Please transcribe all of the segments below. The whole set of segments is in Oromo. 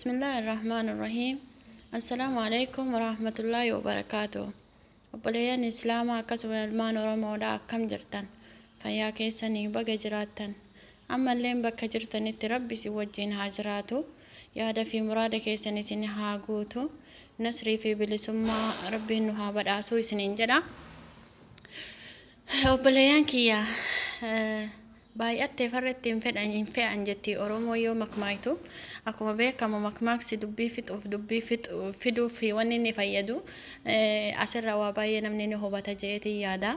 Bismillahirrahmanirrahiim. Assalaamu alaikum warahmatullaahi wabarakaatu. Obboleeyyan Islaamaa akkasuma ilmaan Oromoodha, akkam jirtan? Fayyaa keessanii? Baga jiraattan. Ammalleen bakka jirtanitti Rabbi isin wajjin haa jiraatu. Yaada fi muraada keessan isin haa guutu. Nasrii fi bilisummaa Rabbiin nu haa badhaasuu isiniin jedha. Obboleeyyan kiyya, baay'attee farretti hin fedhan hin fe'an jetti Oromoo yoo makmaaytu. Akkuma beekamu makmaaksi dubbii fixuuf, dubbii fiduuf wanni inni fayyadu asirraa waa baay'ee namni ni hubata je'eetiin yaada.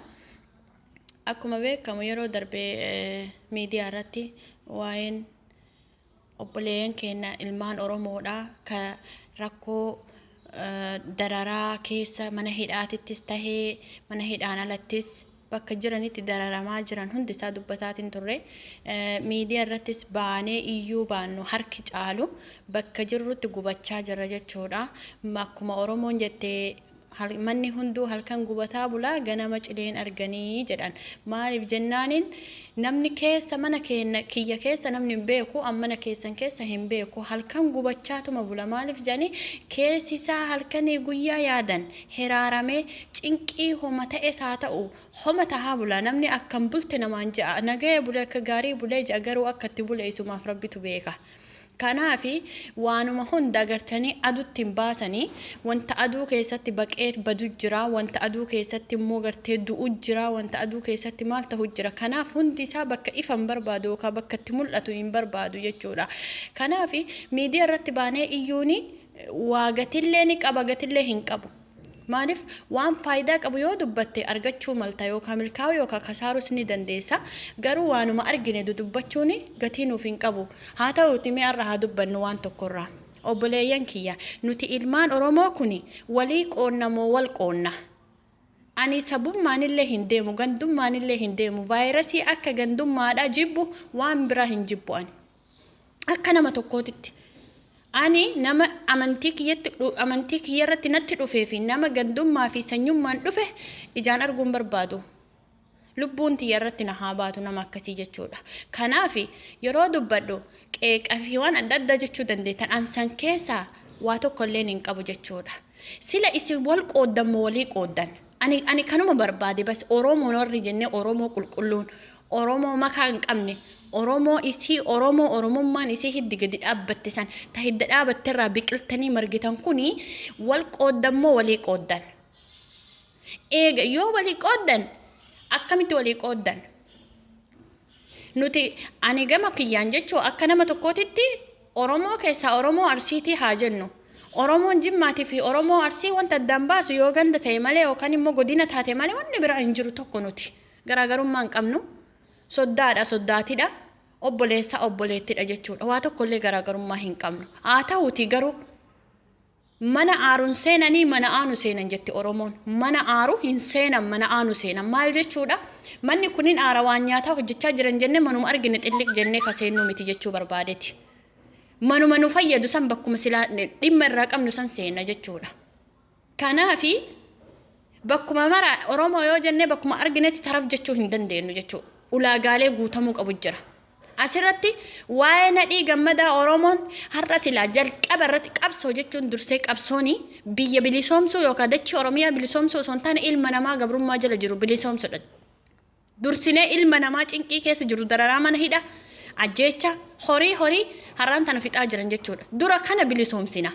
Akkuma beekamu yeroo darbe miidiyaa irratti waa'een obboleeyyan keenya ilmaan Oromoodha ka rakkoo dararaa keessa mana hidhaatittis tahee mana hidhaan alattis bakka jiranitti dararamaa jiran hundi isaa dubbataatiin turre. Miidiyaa irrattis baanee iyyuu baannu harki caalu bakka jirrutti gubachaa jirra jechuudha. Akkuma Oromoon jettee, manni hunduu halkan gubataa bulaa, ganama cileen arganii jedhan. Maaliif jennaaniin, namni keessa mana keenya kiyya keessa namni hin beeku, an mana keessan keessa hin beeku, halkan gubachaatuma bula. Maaliif jedhanii, keessi isaa halkanii guyyaa yaadan hiraaramee cinqii homa ta'es haa ta'u homa tahaa bula. Namni akkam bulte namaan je'a, nagaya bule, akka gaarii bulee je'a, garuu akka itti bule isumaaf Rabbitu beeka. Kanaafi waanuma hunda agartanii adutti hin baasanii. Wanta aduu keessatti baqee badu jira, wanta aduu keessatti immoo gartee du'u jira, wanta aduu keessatti maal ta'u jira. Kanaaf hundi isaa bakka ifa hin barbaadu yookaan bakka itti mul'atu hin barbaadu jechuudha. Kanaaf miidiyaa irratti baanee iyyuuni waa gatillee ni qaba, gatillee hin qabu. Maaliif, waan faayidaa qabu yoo dubbatte argachuu malta, yookaan milkaa'uu yookaan kasaarus ni dandeessa. Garuu waanuma argine dudubbachuun gatii nuuf hin qabu. Haa ta'uuti, mee har'a haa dubbannu waan tokkorraa. Obboleeyyan kiyya, nuti ilmaan Oromoo kun walii qoonna moo wal qoonna? Ani sabummaanillee hin deemu, gandummaanillee hin deemu. Vaayirasii akka gandummaadhaa jibbu waan biraa hin jibbu ani. Akka nama tokkootitti. Ani nama amantii kiyyatti, amantii kiyya irratti natti dhufee fi nama gandummaa fi sanyummaan dhufe ijaan arguun barbaadu. Lubbuun tiyya irratti na haa baatu nama akkasii jechuudha. Kanaaf yeroo dubbadhu qeeqa fi waan adda addaa jechuu dandeettan, ansan keessaa waa tokko illee hin qabu jechuudha. Sila isin wal qooddan moo walii qooddan? Ani kanuma barbaade bas. Oromoon warri jennee, Oromoo qulqulluun, Oromoo makaa hin qabne, Oromoo isii Oromoo Oromummaan isii hiddi gadi dhaabbatte san, ta hidda dhaabatte irraa biqiltanii margitan kuni wal qooddan moo walii qooddan? Eega yoo walii qooddan, akkamitti walii qooddan? Nuti, ani gama kiyyaan jechuu, akka nama tokkootitti Oromoo keessaa Oromoo Arsiitii haa jennu. Oromoon Jimmaatii fi Oromoo Arsii wanta addaan baasu yoo ganda ta'e malee yookaan immoo godina taate malee wanni biraa hin jiru. Tokko nuti. Garaagarummaa hin qabnu. Soddaadha, soddaatidha. Obboleessa, obboleettidha jechuudha. Waa tokkollee garaagarummaa hin qabnu. Haa ta'uutii garuu mana aaruun seenanii mana aanu seenan jetti Oromoon. Mana aaru hin seenan, mana aanu seenan. Maal jechuudha? Manni kunin aara, waan nyaataa hojjechaa jiran jennee manuma argine xilliq jennee ka seennuu miti jechuu barbaadeti. Manuma nu fayyadu san, bakkuma silaa dhimma irraa qabnu san seenna jechuudha. Kanaafi bakkuma mara Oromoo yoo jennee bakkuma arginetti taraf jechuu hin dandeenyu jechuudha. Ulaagaalee guutamuu qabu jira. Asirratti waa'ee Nadhii Gammadaa, Oromoon har'a silaa jalqaba irratti qabsoo jechuun dursee qabsooni biyya bilisoomsuu yookaan dachii Oromiyaa bilisoomsuu osoo hin taane ilma namaa gabrummaa jala jiru bilisoomsudha. Dursinee ilma namaa cinqii keessa jiru, dararaa mana hidha, ajjeecha, horii horii har'aan tana fixaa jiran jechuudha. Dura kana bilisoomsina.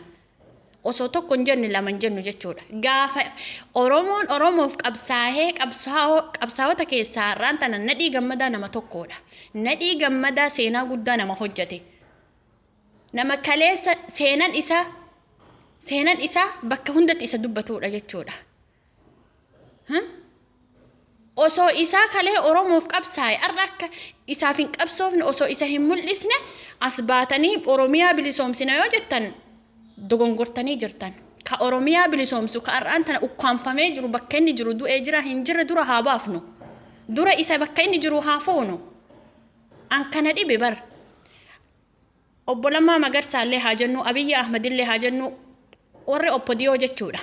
Osoo tokko hin jenne, lama hin jennu jechuudha. Gaafa Oromoon Oromoof qabsaa'ee, qabsaa'ota keessaa har'aan tana Nadhii Gammadaa nama tokkodha. Nadhii Gammadaa seenaa guddaa nama hojjete. Nama kaleessa seenan isaa bakka hundatti isa dubbatudha jechuudha. Osoo isaa kalee Oromoof qabsaa'e har'a akka isaaf hin qabsoofne, osoo isa hin mul'isne as baatanii Oromiyaa bilisoomsina yoo jettan dogongortanii jirtan. Ka Oromiyaa bilisoomsu ka har'aan tana ukkaanfamee jiru, bakka inni jiru du'ee jira hin jirre dura haa baafnu. Dura isa bakka inni jiru haa fuunu. An kana dhibe bar. Obbo Lammaa Magarsaallee haa jennu, Abiyyi Ahmadillee haa jennu, warri OPDO jechuudha.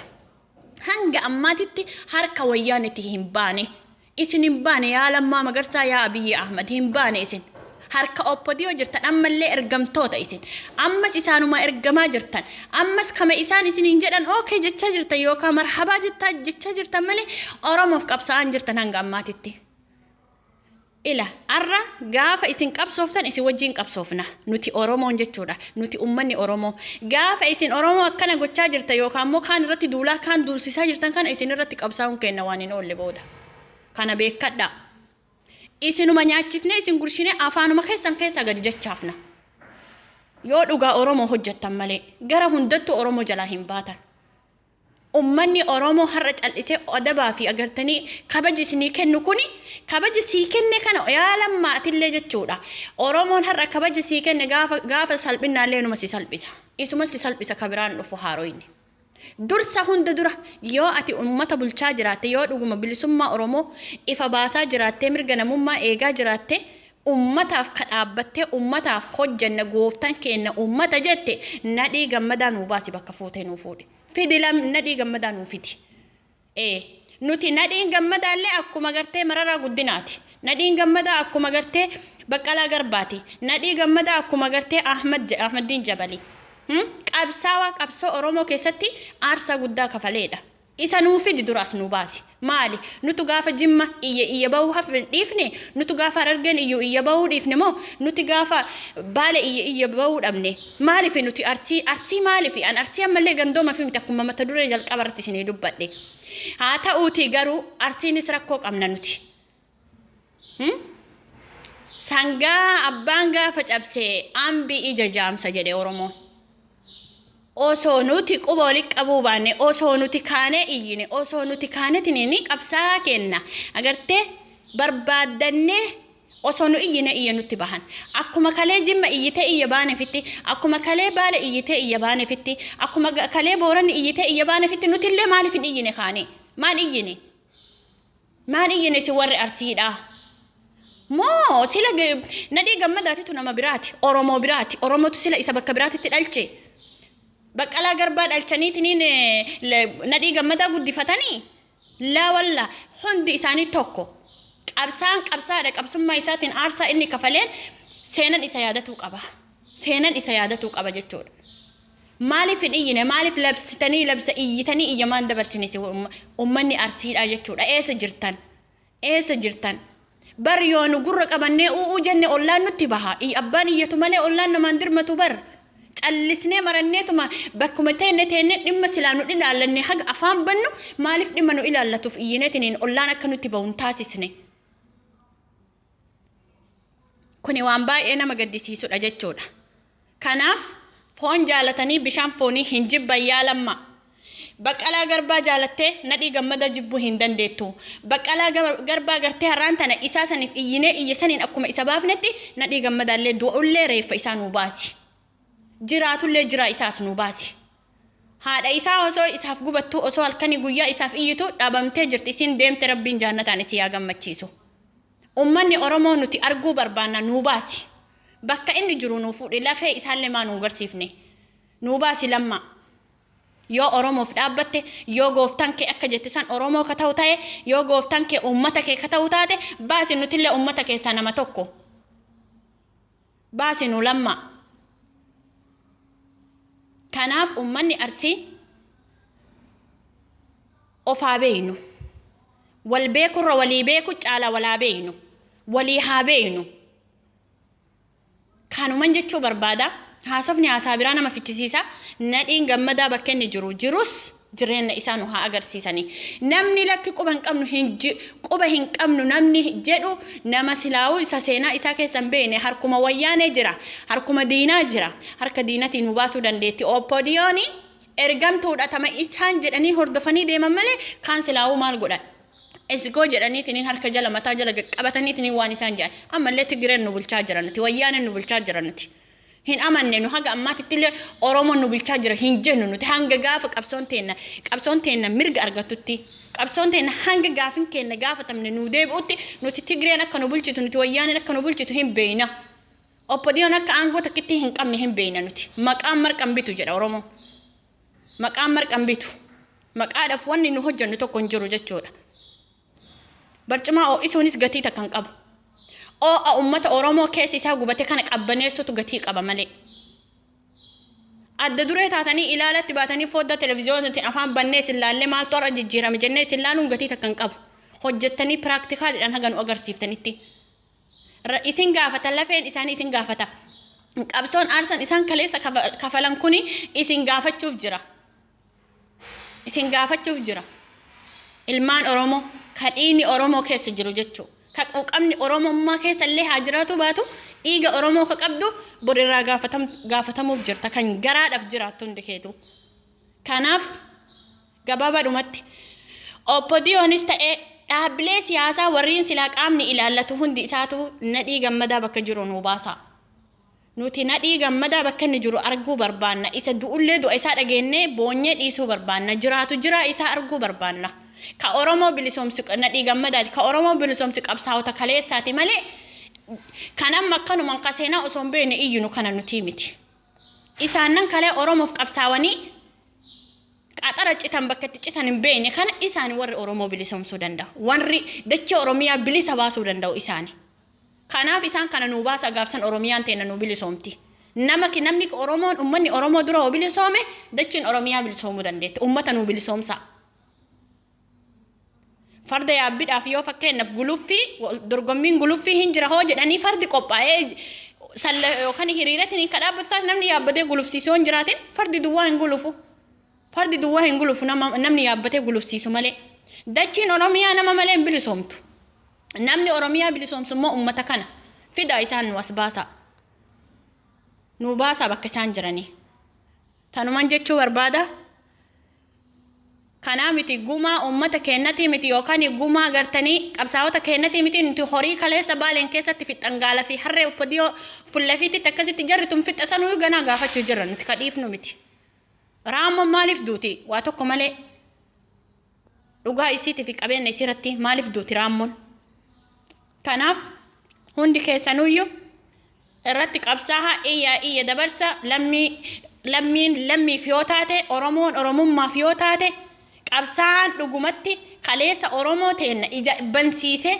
Hanga ammaatitti harka wayyaanitti hin baane. Isin hin baane, yaa Lammaa Magarsaa, yaa Abiyyi Ahmad, hin baane isin. Harka OPDO jirtan ammallee ergamtoota isin. Ammas isaanuma ergamaa jirtan. Ammas kama isaan isiniin jedhan okay jechaa jirtan yookaan marhabaa jechaa jirtan malee Oromoof qabsaa'aan jirtan hanga ammaatitti. Ila arra gaafa isin qabsooftan isin wajjin qabsoofna. Nuti Oromoon jechuudha. Nuti ummanni Oromoo. Gaafa isin Oromoo akkana gochaa jirtan yookaan immoo kaan irratti duulaa kaan duulsisaa jirtan kana isin irratti qabsaa'uun keenya waan hin oolle booda. Kana beekkadhaa. Isinuma nyaachifnee isin gurshinee afaanuma keessan keessaa gadi dachaafna. Yoo dhugaa Oromoo hojjettan malee gara hundattuu Oromoo jalaa hin baatan. Ummanni Oromoo har'a cal'isee adabaa fi agartanii kabaji isinii kennu kuni kabaji sii kenne kana yaa Lammaa atillee jechuudha. Oromoon har'a kabaji sii kenne gaafa gaafa salphinnaallee numa si salphisa. Isuma si salphisa ka biraan dhufu haaroyni. Dursa hunda dura yoo ati ummata bulchaa jiraatte, yoo dhuguma bilisummaa Oromoo ifa baasaa jiraattee, mirga namummaa eegaa jiraatte, ummataaf ka dhaabbattee ummataaf hojjanna gooftan keenna ummata jette Nadhii Gammadaa nuu baasi bakka fuutee nuu fuudhi. Fidi lam Nadhii Gammadaa nuu fidi. Ee nuti Nadhiin Gammadaallee akkuma gartee Mararaa Guddinaati. Nadhiin Gammadaa akkuma gartee Baqqalaa Garbaati. Nadhii Gammadaa akkuma gartee Ahmad Ahmaddiin Jabali. Qabsaawaa qabsoo Oromoo keessatti aarsaa guddaa kafaleedha. Isa nuu fidi dura as nuu baasi. Maali? Nutu gaafa Jimma iyya iyya bahuu haf dhiifne? Nutu gaafa Harargeen iyyu iyya bahuu dhiifne moo? Nuti gaafa Baale iyya iyya bahuu dhabne? Maalifi nuti Arsii Arsii maalifi? An Arsii ammallee gandooma fi miti akkuma mata duree jalqaba irratti isinii dubbadhe. Haa ta'uutii garuu Arsiinis rakkoo qabna nuti. Sangaa abbaan gaafa cabse ambi ija jaamsa jedhe Oromoon. Osoo nuti quba wali qabuu baanne, osoo nuti kaanee iyyine, osoo nuti kaanetiniin qabsaa'aa keenna agartee barbaaddannee osoo nu iyyine iyya nutti bahan. Akkuma kalee Jimma iyyitee iyya baanefitti, akkuma kalee Baale iyyitee iyya baanefitti, akkuma kalee Booranni iyyitee iyya baanefitti nutillee maaliif hin iyyine kaanee? Maan iyyine? Maan iyyine isin warri Arsiidhaa? Moo sila Nadhii Gammadaatitu nama biraati, Oromoo biraati, Oromotu sila isa bakka biraatitti dhalche? Baqqalaa Garbaa dhalchaniitiniin Nadhii Gammadaa guddifatanii? Laa walla hundi isaanii tokko. Qabsaan qabsaadha qabsummaa isaatiin aarsaa inni kafaleen seenan isa yaadatuu qaba. Seenan isa yaadatuu qaba jechuudha. Maaliif hin iyyine? Maaliif labsitanii labsa iyyitanii iyya maan dabarsine si ummanni Arsiidhaa jechuudha. Eessa jirtan? Eessa jirtan? Bar yoo nu gurra qabannee u'uu jenne ollaan nutti baha. Abbaan iyyatu malee ollaan namaan dirmatu bar. Callisnee maranneetuma bakkuma teenne teenne dhimma silaa nu ilaallanne haga afaan bannu maaliif dhimma nu ilaallatuuf iyyineetiniin ollaan akka nutti bahu hin taasisne. Kuni waan baay'ee nama gaddisiisudha jechuudha. Kanaaf foon jaalatanii bishaan foonii hin jibban yaa Lammaa. Baqqalaa Garbaa jaalattee Nadhii Gammadaa jibbuu hin dandeettu. Baqqalaa Garbaa gartee har'aan tana isaa saniif iyyinee iyya saniin akkuma isa baafnetti Nadhii Gammadaallee du'ullee reeffa isaa nuu baasi. Jiraatullee jiraa isaas nuu baasi. Haadha isaa osoo isaaf gubattuu osoo halkanii guyyaa isaaf iyyitu dhabamtee jirti isiin deemte Rabbiin jaannataan isii haa gammachiisu. Ummanni Oromoo nuti arguu barbaanna nuu baasi. Bakka inni jiru nuu fuudhi lafee isaallee maa nuu garsiifne. Nuu baasi Lammaa. Yoo Oromoof dhaabbatte, yoo gooftaan kee akka jette san Oromoo ka ta'u ta'e, yoo gooftaan kee uummata kee ka ta'u taate baasi nutillee uummata keessaa nama tokko. Baasi nuu Lammaa. Kanaaf uummanni Arsii of haa beeynu. Wal beekurra walii beeku caala wal haa beeynu. Walii haa beeynu. Kanuman jechuu barbaada. Haasofni haasaa biraa nama fichisiisa. Nadhiin Gammadaa bakka inni jiru jirus jireenya isaa nu haa agarsiisani. Namni lakki quba hin qabnu hin quba hin qabnu namni jedhu nama silaa'uu isa seenaa isaa keessa hin beekne harkuma wayyaanee jira. Harkuma diinaa jira. Harka diinatii nu baasuu dandeetti. Oppodiyooni ergamtuudha tama isaan jedhanii hordofanii deeman malee kaan silaa'uu maal godhan. Esgoo jedhaniitiniin harka jala mataa jala qabataniitiniin waan isaan jedhan. Ammallee Tigireen nu bulchaa jira nuti. Wayyaaneen nu bulchaa jira nuti. Hin amanne nu haga ammaatitti illee Oromoon nu bulchaa jira hin jennu nuti hanga gaafa qabsoon teenna qabsoon teenna mirga argattutti qabsoon teenna hanga gaafin keenna gaafatamne nuu deebi'utti nuti Tigireen akka nu bulchitu nuti Wayyaaneen akka nu bulchitu hin beeyna. Oppodiyoon akka aangoo takkitti hin qabne hin beeyna nuti. Maqaan marqan bitu jedha Oromoon. Maqaan marqan bitu. Maqaadhaaf wanni nu hojjennu tokko hin jiru jechuudha. Barcumaa ho'isuunis gatii takka hin qabu. Oo'a uummata Oromoo keessi isaa gubate kana qabbaneessutu gatii qaba malee. Adda duree taatanii ilaalatti baatanii foddaa televiziyoonaatiin afaan bannee isin laallee maaltu har'a jijjiirame jennee isin laaluun gatii takka hin qabu. Hojjettanii practicaliidhaan haga nu agarsiiftanitti. Isin gaafata, lafeen isaanii isin gaafata. Qabsoon aarsan isaan kaleessa kafalan kuni isin gaafachuuf jira. Isin gaafachuuf jira. Ilmaan Oromoo ka dhiigni Oromoo keessa jiru jechuudha. Ka quuqamni Oromummaa keessa illee haa jiraatu baatu, dhiiga Oromoo ka qabdu bor irraa gaafatamuuf jirta, kan garaadhaaf jiraattu hundi keetu. Kanaaf gabaabaadhumatti OPDOnis ta'ee dhaabbilee siyaasaa warreen silaa qaamni ilaallatu hundi isaatu Nadhii Gammadaa bakka jiru nuu baasa. Nuti Nadhii Gammadaa bakka inni jiru arguu barbaanna. Isa du'ullee du'a isaa dhageennee boonyee dhiisuu barbaanna. Jiraatu jiraa isaa arguu barbaanna. Ka Oromoo bilisoomsu Nadhii Gammadaati. Ka Oromoo bilisoomsu qabsaa'ota kaleessaati malee kan amma akkanumaan ka seenaa osoo hin beekne iyyinu kana nuti miti. Isaannan kalee Oromoof qabsaawanii qaxara citan, bakka itti citan hin beekne kana isaani warri Oromoo bilisoomsuu danda'u. Warri dachee Oromiyaa bilisa baasuu danda'u isaani. Kanaaf isaan kana nuu baasa, gaafsan Oromiyaan teenna nuu bilisoomti. Namni Oromoon, uummanni Oromoo dura hoo bilisoome, dacheen Oromiyaa bilisoomuu dandeetti. Uummata nuu bilisoomsa. Farda yaabbiidhaaf yoo fakkeenyaaf guluffii, dorgommiin guluffii hin jira hoo jedhanii, fardi qophaa'ee salla yookaan hiriiratiin kan dhaabbatu taate, namni yaabbatee gulufsiisu yoo hin jiraatin fardi duwwaa hin gulufu. Fardi duwwaa hin gulufu namni yaabbatee gulufsiisu malee. Dachiin Oromiyaa nama malee hin bilisoomtu. Namni Oromiyaa bilisoomsu immoo uummata kana. Fidaa isaan nu as baasaa. Nu baasaa bakka isaan jiranii. Tanuman jechuu barbaada. Kanaa miti, gumaa uummata keennatii miti yookaan gumaa gartanii qabsaa'ota keennatii miti. Nuti horii kaleessa Baaleen keessatti fixxan, gaala fi harree OPDO fullafiitti akkasitti jarri tun fixxa, sanuu ganaa gaafachuu jirra, nuti ka dhiifnu miti. Raammoon maaliif duuti waa tokko malee? Dhugaa isiitii fi qabeenya isii irratti maaliif duuti Raammoon? Kanaaf hundi keessanuyyuu irratti qabsaahaa, iyyaa iyya dabarsa. Lammii, lammiin lammiif yoo taate, Oromoon Oromummaaf yoo taate, qabsaa'aan dhugumatti kaleessa Oromoo teenna ija bansiisee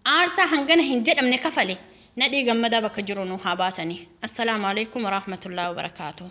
aarsaa hangana hin jedhamne kafale Nadhii Gammadaa bakka jiru nu haa baasanii. Assalaamu alaikum warahmatullahi wabarakaatuh.